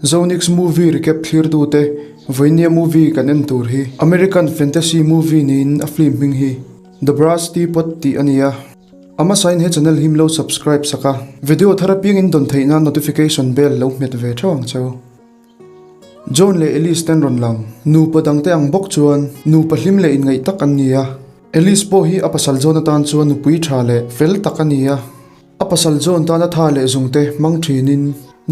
Zonix movie recap thlirtute vawinia movie kan en tur hi American fantasy movie niin a film hming hi The Brass Teapot tih a ni a. A hmasain he channel hi milo subscribe sak a, video thar apiangin dawn theih nan notification bell lo hmet ve theuh ang cheu. John leh Alice ten rawn lang. Nupa dangte ang bawk chuan nupa hlim leh inngaih tak an ni a. Alice pawh hi a pasal John atan chuan nupui tha leh fel tak a ni a. A pasal John tana tha leh zungte hmang thinin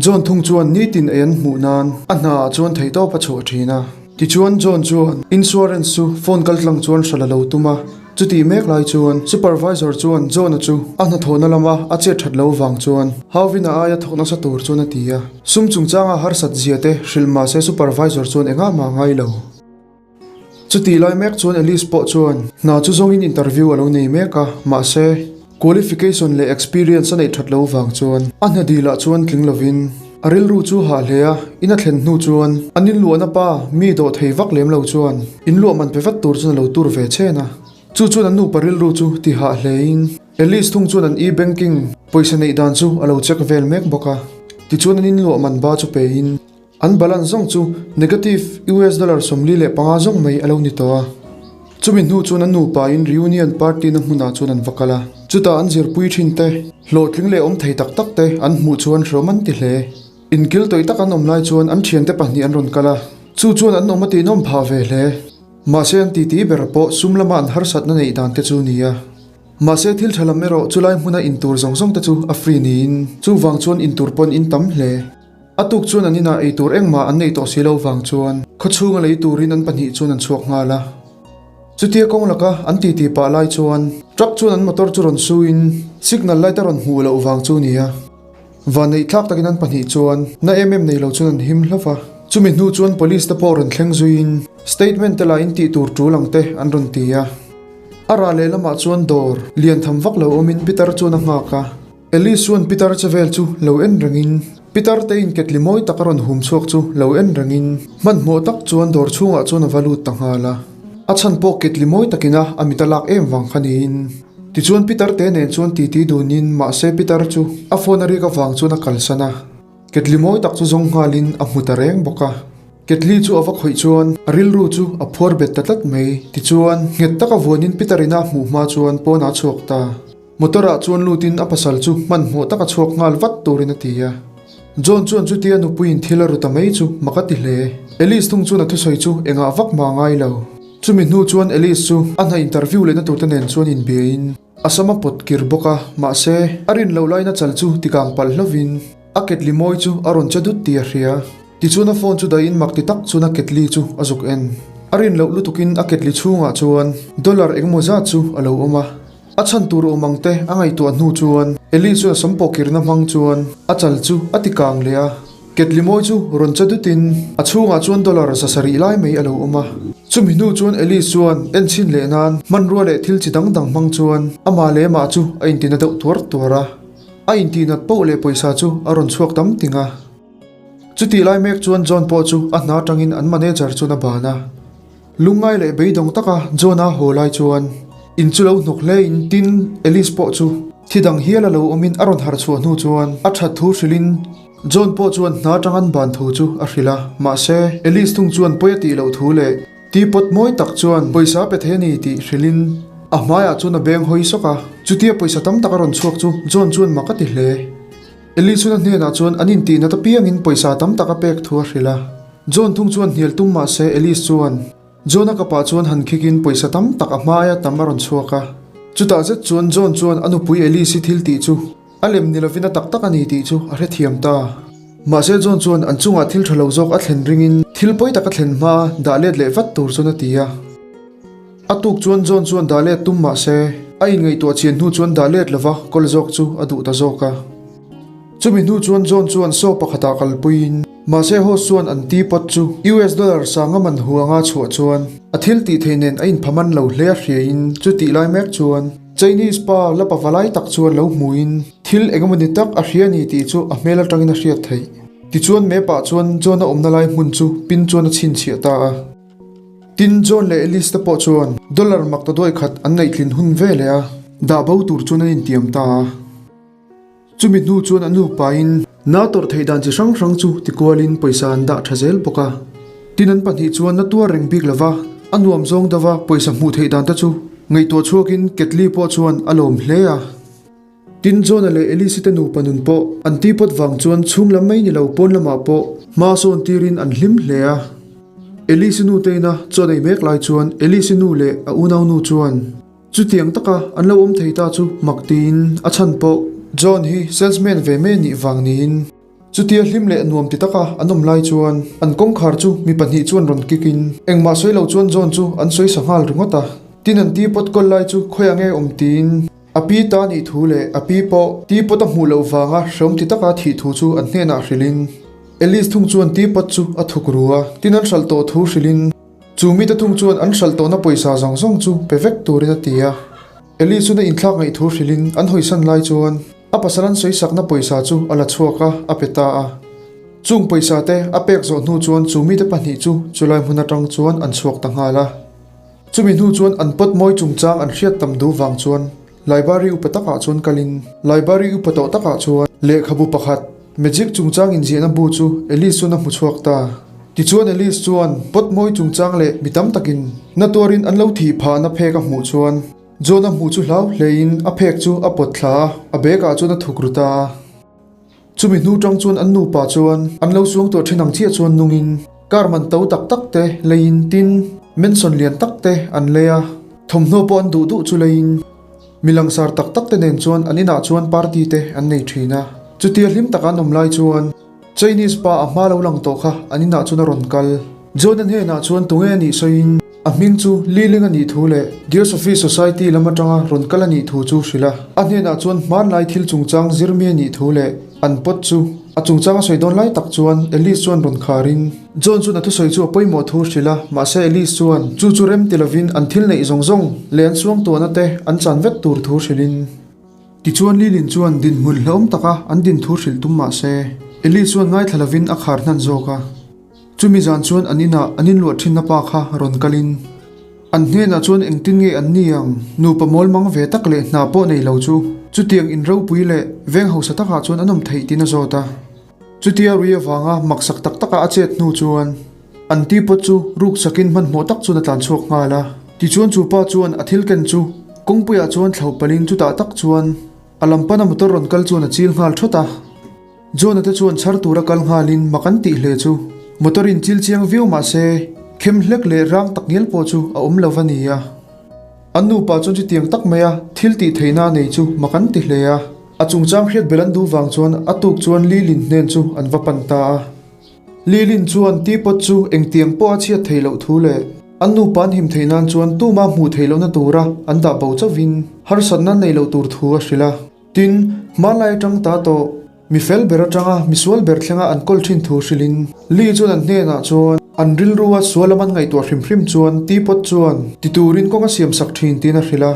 John thung chuan nitin ei an hmuh nan a hna ah chuan theihtawp a chhuah thin a. Tichuan John chuan insurance chu phone kaltlang chuan hralh a lo tum a. Chutih mek lai chuan supervisor chuan John-a chu a hnathawhna lama a chet that lo vang chuan Hauvin-a aia thawk nasa tur chuan a ti a. Sum chungchanga harsat zia te hrilh mah se supervisor chuan engah mah a ngai lo. Chutih lai mek chuan Alice pawh chuan hna chu zawngin interview a lo nei mek a, mahse qualification leh experience a neih that lo vang chuan a hna dilah chuan tling lovin a rilru chu hah hle a, in a thlen hnu chuan an inluahna pa mi dawh thei vak lem lo chuan inluah man pe vat tur chuan a lo tur ve chen a. Chu chuan an nupa rilru chu ti hah hlein Alice thung chuan an e-banking pawisa neih dan chu a lo check vel mek bawk a. Tichuan an inluah man ba chu pein An balance zawng chu negative US dollar 45 zawng mai a lo ni tawh a. Chumi hnu chuan an nupain reunion party na hmunah chuan an va kal a. Chutah an zirpui thin te, hlawhtling leh awm thei tak tak te an hmuh chuan hreawm an ti hle. Inkil tawih tak an awm lai chuan an thiante pahnih an rawn kal a, chu chuan an awm a tihnawm phah ve hle. Mahse an titi ber pawh sum lama an harsatna neih dan te chu ni a. Mahse thil tha lam erawh chulai hmuna intur zawng zawng te chu a free niin chuvang chuan intur pawn in tam hle. A tuk chuan an inah ei tur engmah an neih tawh si lo vang chuan khawchhunga lei turin an pahnih chuan an chhuak nghal a. Chutia kawng laka an titi pah lai chuan truck chuan an motor chu rawn suin signal light a rawn hmuh loh vang chu ni a. Vanneih thlak takin an pahnih chuan na em em nei lo chuan an him hlauh va. Chumi hnu chuan police te pawh rawn thleng zuiin statement te lah in tih tur tul ang te an rawn ti a. A rah leh lamah chuan dawr lian tham vak lo awmin Peter chuan a nghak a. Alice chuan Peter che vel chu lo en rengin, Peter te in ketli mawi tak a rawn hum chhuak chu lo en rengin, hmanhmawh tak chuan dawr chhungah chuan a va lut ta nghal a. A chhan pawh ketli mawi takin a a mit a lak em vang kha niin. Tichuan Peter te nen chuan titi dunin mahse Peter chu a phone a rik avang chuan a kalsan a. Ketli mawi tak chu zawng nghalin a hmu ta reng bawk a. Ketli chu a va khawih chuan a rilru chu a phuar bet ta tlat mai. Tichuan nghet taka vuanin Peter ina a hmuh hma chuan pawnah a chhuak ta. Motor ah chuan lutin a pasal chu hmanhmawh taka chhuak nghal vat turin a ti a. John chuan chutia nupuiin thil a ru ta mai chu mak a ti hle. Alice thung chuan a thusawi chu engah vak mah a ngai lo. Chumi hnu chuan Alice chu a hna interview lehna turte nen chuan inbiain a sam a pawt kir bawk a, mahse a rin loh laiin a chal chu tikang palh hlovin a ketli mawi chu a rawn che dut tih a hria. Tichuan a phone chu dahin mak ti tak chuan a ketli chu a zuk en. A rin loh lutukin a ketli chhungah chuan dollar engemaw zat chu a lo awm a. A chhan tur awm ang te a ngaihtuah hnu chuan Eli chuan a sam pawh kirna hmang chuan a chal chu a ti kang leh a. Ketli mawi chu rawn che dutin a chhungah chuan dollar 700 lai mai a lo awm a. Chumi hnu chuan Eli chuan en chhin leh nan hmanrua leh thil chi dang dang hmang chuan amah leh amah chu a intina deuh tuar tuar a. A intihnat poh leh pawisa chu a rawn chhuak tam ting a. Chutih lai mek chuan John pawh chu a hna atangin an manager chuan a ban a. Lungngai leh beidawng taka John-a haw lai chuan in chu lo hnawk hlein tin Alice pawh chu thi dang hial a lo awmin a rawn harh chhuah hnu chuan a that thu hrilhin John pawh chuan hna atang an ban thu chu a hrilh a, mahse Alice thung chuan pawi a tih loh thu leh teapot mawi tak chuan pawisa pe thei a ni tih hrilhin a hmaiah chuan a beng hawi sawk a, chutia pawisa tam tak a rawn chhuak chu John chuan mak a ti hle. Alice chuan a hnenah chuan an intihna ta piangin pawisa tam tak a pek thu a hrilh a. John thung chuan hnial tum mah se Alice chuan John-a kapah chuan han khikin pawisa tam tak a hmaia tam a rawn chhuak a. Chutah zet chuan John chuan a nupui Alice-i thil tih chu a lem ni lovin a tak tak a ni tih chu a hrethiam ta. Mahse John chuan an chungah thil tha lo zawk a thlen ringin thil pawi tak a thlen hmaa dah let leh vat tur chuan a ti a. A tuk chuan John chuan dah let tum mah se a inngaihtuah chian hnu chuan dah let lova kawl zawk chu a duh ta zawk a. Chumi hnu chuan John chuan saw pakhatah kalpuiin mahse host chuan an teapot chu US dollar sanga man hu anga chhuah chuan a thil tih theih nen a inphaman lo hle a hriain chu tih lai mek chuan Chinese pa la pava lai tak chuan lo hmuin thil engemawni tak a hria ni tih chu a hmel atangin a hriat theih. Tichuan map ah chuan John a awmna lai hmun chu pin chuan a chhinchhiah ta a. Tin, John leh Alice te pawh chuan dollar mak ta duai khat an ngaihtlin hun ve leh a, dah bo tur chuan an intiam ta a. Chumi hnu chuan a nupain Na tawrh theih dan chi hrang hrang chu tikualin pawisa an dah tha zel bawk a. Tin an pahnih chuan na tuar reng bik lova, a nuam zawng deuha pawisa hmuh theih dan te chu ngaihtuah chhuakin Ketli pawh chuan a lawm hle a. Tin John-a leh Elise te nupa nun pawh an teapot vang chuan chhung lam mai ni lo pawn lamah pawh hma sawn tirin an hlim hle a. Elise nu te ina chaw nei mek lai chuan Elise nu leh a unau nu chuan chutiang taka an lo awm thei ta chu mak tiin a chhan pawh John hi salesman ve mai anih vang niin Chutia hlim leh nuam ti taka an awm lai chuan an kawngkhar chu mi pahnih chuan rawn kik in engmah sawi lo chuan John chu an sawi sa nghal ringawt a. Tin an teapot kawl lai chu khawiah nge awm tiin a pi ta nih thu leh a pi pawh teapot a hmuh loh vanga hreawm ti taka thih thu chu an hnenah hrilh in Alice thung chuan teapot chu a thuk ru a, tin an hralh tawh thu hrilh in chu mite thung chuan an hralh tawhna pawisa zawng zawng chu pe vek turin a ti a. Alice chuan a inthlak ngaih thu hrilh in an hawisan lai chuan A pasal an sawisakna pawisa chu a la chhuak a, a pe ta a. Chung pawisa te a pek zawh hnu chuan chu mite pahnih chu chulai hmun atang chuan an chhuak ta nghal a. Chumi hnu chuan an pawt mawi chungchang an hriat tam duh vang chuan Library upa takah chuan kalin Library upa tawh takah chuan lehkhabu pakhat Magic chungchang inziahna bu chu Alice chuan a hmu chhuak ta. Tichuan Alice chuan pawt mawi chungchang leh mi tam takin na tuarin an lo thih phahna phek a hmuh chuan John a hmuh chu hlau hlein a phek chu a pawt thla a, a bag ah chuan a thuk ru ta a. Chumi hnu tang chuan an nupa chuan an lo suang tawh thin ang chiah chuan nungin car man to tak tak te leiin tin mansion lian tak te an lei a, thawmhnaw pawh an duh duh chu leiin mi langsar tak tak te nen chuan an inah chuan party te an nei thin a. Chutia hlim taka an awm lai chuan Chinese pa a hma lo lang tawh kha an inah chuan a rawn kal. John-a hnenah chuan tunge a nih sawiin a hming chu Li Ling a nih thu leh Theosophy Society lam atanga rawn kal a nih thu chu hrilh a. A hnenah chuan hmanlai thil chungchang zirmi a nih thu leh an pawt chu a chungchang a sawi dawn lai tak chuan Alice chuan rawn kharin John chuan a thusawi chu a pawimawh thu hrilh a, mahse Alice chuan chu chu rem ti lovin an thil neih zawng zawng leh an suangtuahna te an chan vek tur thu hrilhin Tichuan Lilin chuan dinhmun hlauhawm taka an din thu hrilh tum mah se, Eli chuan ngaithla lovin a khar hnan zawk a. Chumi zan chuan an inah an inluah thinna pa kha rawn kalin, an hnenah chuan engtin nge an ni ang, nupa mawl mang ve tak leh hna pawh nei lo chu chutiang in ropui leh veng hausa takah chuan an awm theih tiin a zawt a. Chutia rui avanga maksak tak taka a chet hnu chuan an teapot chu ruk sakin hmanhmawh tak chuan a tlan chhuak nghal a. Tichuan chu pa chuan a thil ken chu kawngpuiah chuan thlo palhin chutah tak chuan a lam pana motor rawn kal chuan a chil nghal thawt a. John-a te chuan chhar tura kal nghalin mak an tih hle chu motor in chil chiang viau mah se khem hlek leh rang tak ngial pawh chu a awm lo va ni a. An nupa chuan chutiang tak maia thil tih theihna a nei chu mak an ti hle a. A chungchang hriat bel an duh vang chuan a tuk chuan Li Lin hnen chu an va pan ta a. Li Lin chuan teapot chu engtiang pawh a chhiat theih loh thu leh an nupa an him theih nan chuan tuma hmuh theih lohna tura an dah bo chauhin harsatna an neih loh tur thu a hrilh a. Tin, hmanlai atang ta tawh mi fel ber atanga misual ber thlenga an kawl thin thu hrilhin Li chuan an hnenah chuan an rilrua sual lam an ngaihtuah hrim hrim chuan teapot chuan ti turin kawng a siamsak thin tiin a hrilh a.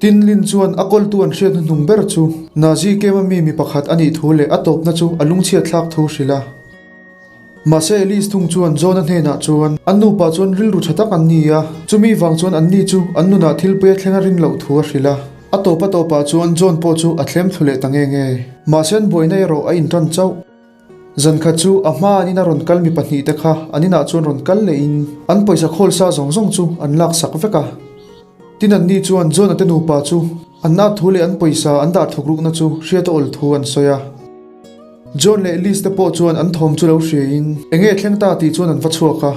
Tin Lin chuan a kawltu an hriat hnuhnung ber chu Nazi Kem-a mi mi pakhat a nih thu leh a tawpna chu a lungchhiat thlak thu hrilh a. Mahse Elise thung chuan John-a hnenah chuan an nupa chuan rilru tha tak an ni a, chumi vang chuan anni chu an nunah thilpui a thleng a rin loh thu a hrilh a. A tawp a tawpah chuan John pawh chu a thlem thlu leh ta nge nge. Mahse an buaina erawh a intan chauh. Zan khat chu a hma an ina rawn kal mi pahnihte kha an inah chuan rawn kal lehin an pawisa khawl sa zawng zawng chu an lak sak vek a. Tin anni chuan John-a te nupa chu an nat thu leh an pawisa an dah thuk rukna chu hriat a awl thu an sawi a. John leh Liz te pawh chuan an thawm chu lo hriain enge thleng ta tih chuan an va chhuak a.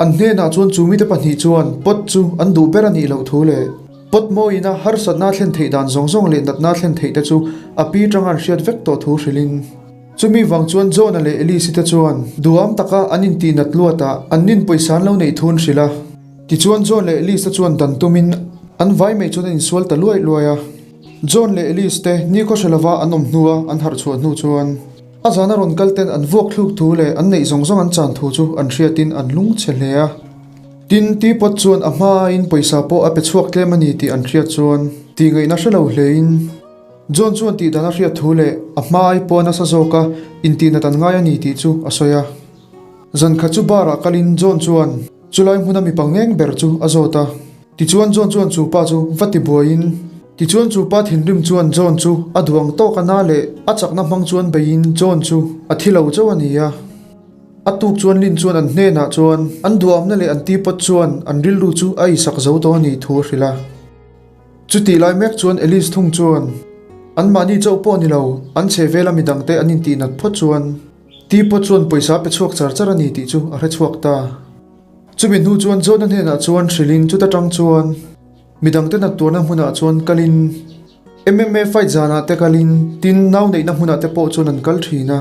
An hnenah chuan chu mite pahnih chuan pot chu an duh ber a nih loh thu leh pot mawiina harsatna thlen theih dan zawng zawng leh natna thlen theih te chu a pi tanga an hriat vek tawh thu hrilhin chumi vang chuan John-a leh Elise-i te chuan duham taka an intih nat luatah an nin pawisa an lo neih thu an hrilh a. Tichuan John leh Elise te chuan dan tumin an vai mai chuan an insual ta luai luai a. John leh Elise te nikhaw hre lova an awm hnua an harh chhuah hnu chuan a zana rawn kal ten an vuak thluk thu leh an neih zawng zawng an chan thu chu an hriatin an lung chhe hle a. Tin, teapot chuan a hma aiin pawisa pawh a pe chhuak tlem a ni tih an hriat chuan tih ngaihna hre lo hlein John chuan tih dan a hriat thu leh a hma ai pawh a nasa zawk a intihnat an ngai a ni tih chu a sawi a. Zan khat chu bar ah kalin John chuan chulai hmuna mipa ngeng ber chu a zawt a. Tichuan John chuan chu pa chu va ti buaiin. Tichuan chu pa thinrim chuan John chu a duang tawk a na leh a chakna hmang chuan beiin John chu a thi lo chauh a ni a. A tuk chuan Lin chuan an hnenah chuan an duamna leh an teapot chuan an rilru chu a eisak zo tawh a ni thu a hrilh a. Chutih lai mek chuan Alice thung chuan anmahni chauh pawh ni lo, an chhe vela midangte an intihnat phawt chuan teapot chuan pawisa pe chhuak char char a ni tih chu a hre chhuak ta. Chumi hnu chuan John-a hnenah chuan hrilhin chuta tang chuan midangte nat tuarna hmunah chuan kalin MMA fight zanah te kalin tin nau neihna hmunah te pawh chuan an kal thin a.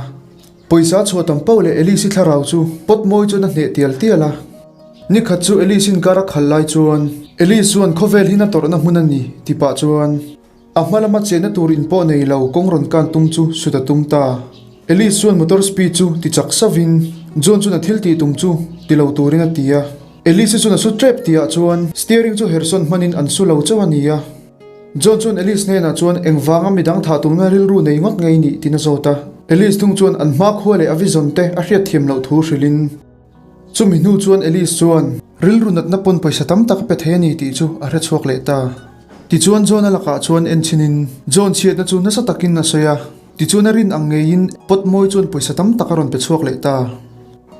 Pawisa chhuah tam pauh leh Alice-i thlarau chu pawt mawi chuan a hneh tial tial a. Nikhat chu Alice-in kar a khal lai chuan Alice chuan khawvel hi na tawrhna hmun a ni ti pah chuan a hma lama chenna tur in pawh nei lo kawng rawn kan tum chu sut a tum ta. Alice chuan motor speed chu ti chak savin John chuan a thil tih tum chu ti lo turin a ti a. Alice-i chuan a su tep tihah chuan steering chu hersawn hmanin an su lo chauh a ni a. John chuan Alice hnenah chuan engvanga midang thah tumna rilru nei ngawt ngei nih tiin a zawt a. Alice thung chuan an hmakhua leh a vision te a hriatthiam loh thu hrilhin chumi hnu chuan Alice chuan rilru natna pawn pawisa tam tak a pe thei a ni tih chu a hre chhuak leh ta. Tichuan John a lakah chuan en chhinin John chhiatna chu nasa takin a sawi a, tichuan a rin ang ngeiin pot mawi chuan pawisa tam tak a rawn pe chhuak leh ta.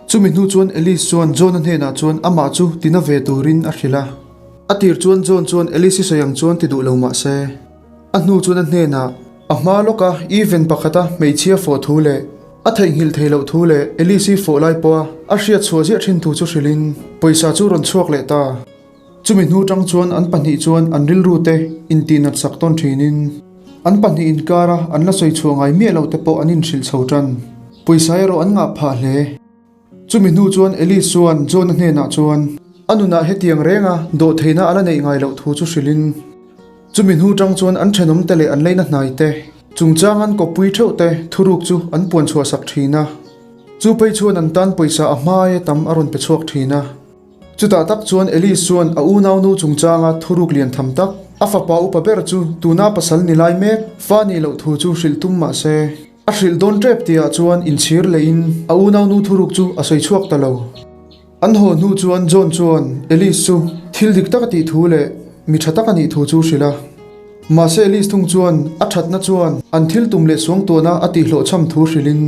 Chumi hnu chuan Alice chuan John a hnenah chuan amah chu tina ve turin a hrilh a. A tir chuan John chuan Alice-i sawi ang chuan ti duh lo mah se, a hnu chuan a hnenah a hma lawka event pakhata hmeichhia fawh thu leh a theihnghilh thei loh thu leh Alice-i fawh lai pawha a hriat chhuah ziah thin thu chu hrilhin pawisa chu rawn chhuak leh ta. Chumi hnu tang chuan an pahnih chuan an rilru te intihnat sak tawn thinin an pahnih inkara an la sawi chhuah ngai miah loh te pawh an inhrilh chho tan. Pawisa erawh an ngah phah hle. Chumi hnu chuan Alice chuan John-a hnenah chuan a nunah hetiang renga dawhtheihna a la neih ngai loh thu chu hrilhin, chumi hnu tang chuan an thenawmte leh an leina hnaite chungchang an kawppui theuhte thuruk chu an puan chhuahsak thin a. Chu phei chuan an tan pawisa a hma aia tam a rawn pe chhuak thin a. Chutah tak chuan Alice chuan a unaunu chungchanga thuruk lian tham tak, a fapa upa ber chu tuna pasal ni lai mek fa nih loh thu chu hrilh tum mah se, A hrilh dawn tep tihah chuan inchhir lehin a unaunu thuruk chu a sawi chhuak ta lo. An haw hnu chuan John chuan Alice chu thil dik tak a tih thu leh mi tha tak a nih thu chu hrilh a. Mahse Alice thung chuan a thatna chuan an thil tum leh suangtuahna a tihhlawhchham thu hrilhin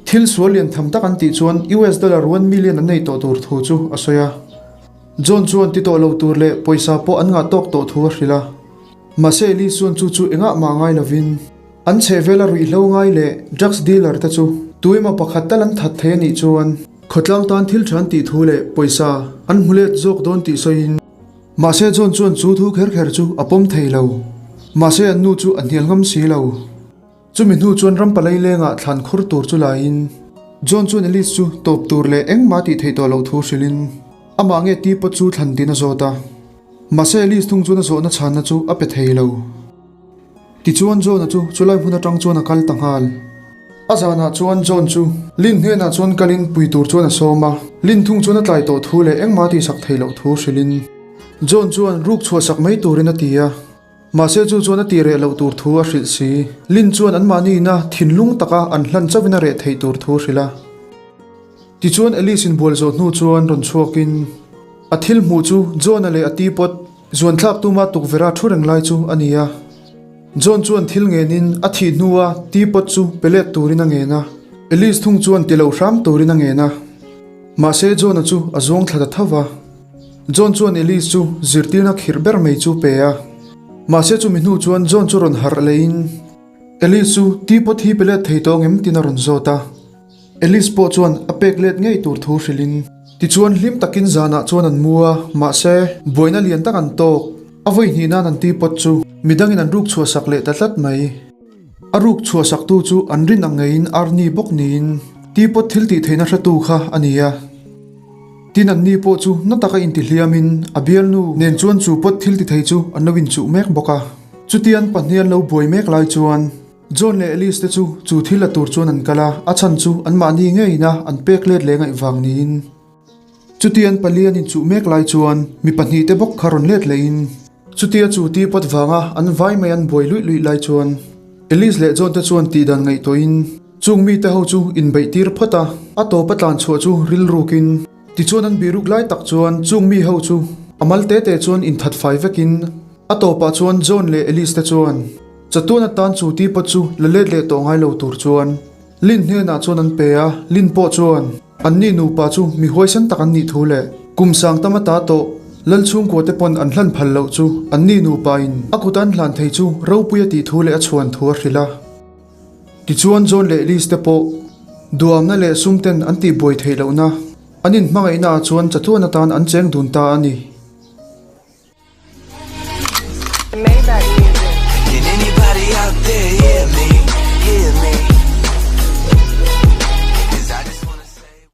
thil sual lian tham tak an tih chuan US dollar one million an nei tawh tur thu chu a sawi a. John chuan ti tawh lo tur leh pawisa pawh an ngah tawk tawh thu a hrilh a. Mahse Alice chuan chu chu engah mah ngai lovin An chhehvela ruihhlo ngai leh drugs dealer te chu tuemaw pakhat tal an that thei a nih chuan khawtlang tan thil tha an tih thu leh pawisa an hmu let zawk dawn tih sawiin mahse John chuan chu thu kher kher chu a pawm thei lo. Mahse an nu chu a hnial ngam si lo. Chumi hnu chuan ram palai lengah thlan khur tur chu laiin John chuan Alice chu tawp tur leh engmah tih theih tawh loh thu hrilhin amah nge teapot chu thlan tin a zawt a. Mahse Alice thung chuan a zawhna chhanna chu a pe thei lo. Tichuan John-a chu chulai hmun atang chuan a kal ta nghal. A zanah chuan John chu Lin hnenah chuan kalin pui tur chuan a sawm a, Lin thung chuan a tlai tawh thu leh engmah tihsak theih loh thu hrilhin John chuan ruk chhuahsak mai turin a ti a, mahse chu chuan a tih reh loh tur thu a hrilh si. Lin chuan anmahni ina thinlung taka an hlan chauhin a reh theih tur thu hrilh a. Tichuan Alice inbual zawh hnu chuan rawn chhuakin a thil hmuh chu John-a leh a teapot Zuanthlak tuma tukverha thu reng lai chu a ni a. John chuan thil ngenin a thih hnua teapot chu pe let turin a ngen a. Alice thung chuan ti lo hram turin a ngen a. Mahse John-a chu a zuang thla ta tho va. John chuan Alice chu zirtirna khirh ber mai chu pe a. Mahse chumi hnu chuan John chu rawn harh lehin Alice chu teapot hi pe let thei tawh ngem tin a rawn zawt a. Alice pawh chuan a pek let ngei tur thu hrilhin. Tichuan hlim takin zanah chuan an mu a, mahse, buaina lian tak an tawk. A vawi hnih nan an teapot chu midangin an ruk chhuahsak leh ta tlat mai. A ruk chhuahsaktu chu an rin ang ngeiin Arnie bawk niin teapot thil tih theihna hretu kha a ni a. Tin anni pawh chu na taka intihliamin a bialnu nen chuan chu pot thil ti thei chu an lo inchuh mek bawk a. Chutian pahnih an lo buai mek lai chuan. John leh Alice te chu chu thil la tur chuan an kal a, a chhan chu anmahni ngeina an pek let leh ngaih vang niin. Chuti an pali an inchuh mek lai chuan mi pahnih te bawk kha rawn let lehin chutia chu teapot vanga an vai mai an buai luih luih lai chuan Alice leh John te chuan tihdan ngaihtuahin chung mite ho chu inbeih tir phawt a, a tawp a tlan chhuah chu rilrukin tichuan an biruk lai tak chuan chung mi ho chu a mal te te chuan inthat fai vekin. A tawpah chuan John leh Alice te chuan chatuan atan chu teapot chu la let leh tawh ngai lo tur chuan Lin hnenah chuan an pe a, Lin pawh chuan anni nupa chu mi huaisen tak an nih thu leh kum sang tam ata tawh Lal chhungkua te pawn an hlan phal loh chu anni nupa in a kut an hlan thei chu ropui a tih thu leh a chhuan thu a hrilh a. Tichuan John leh Liz te pawh duamna leh sum ten an tihbuai theih lohna an inhmangaihna ah chuan chatuan atan an cheng dun ta a ni. Maybach music. Can anybody out there hear me? Hear me?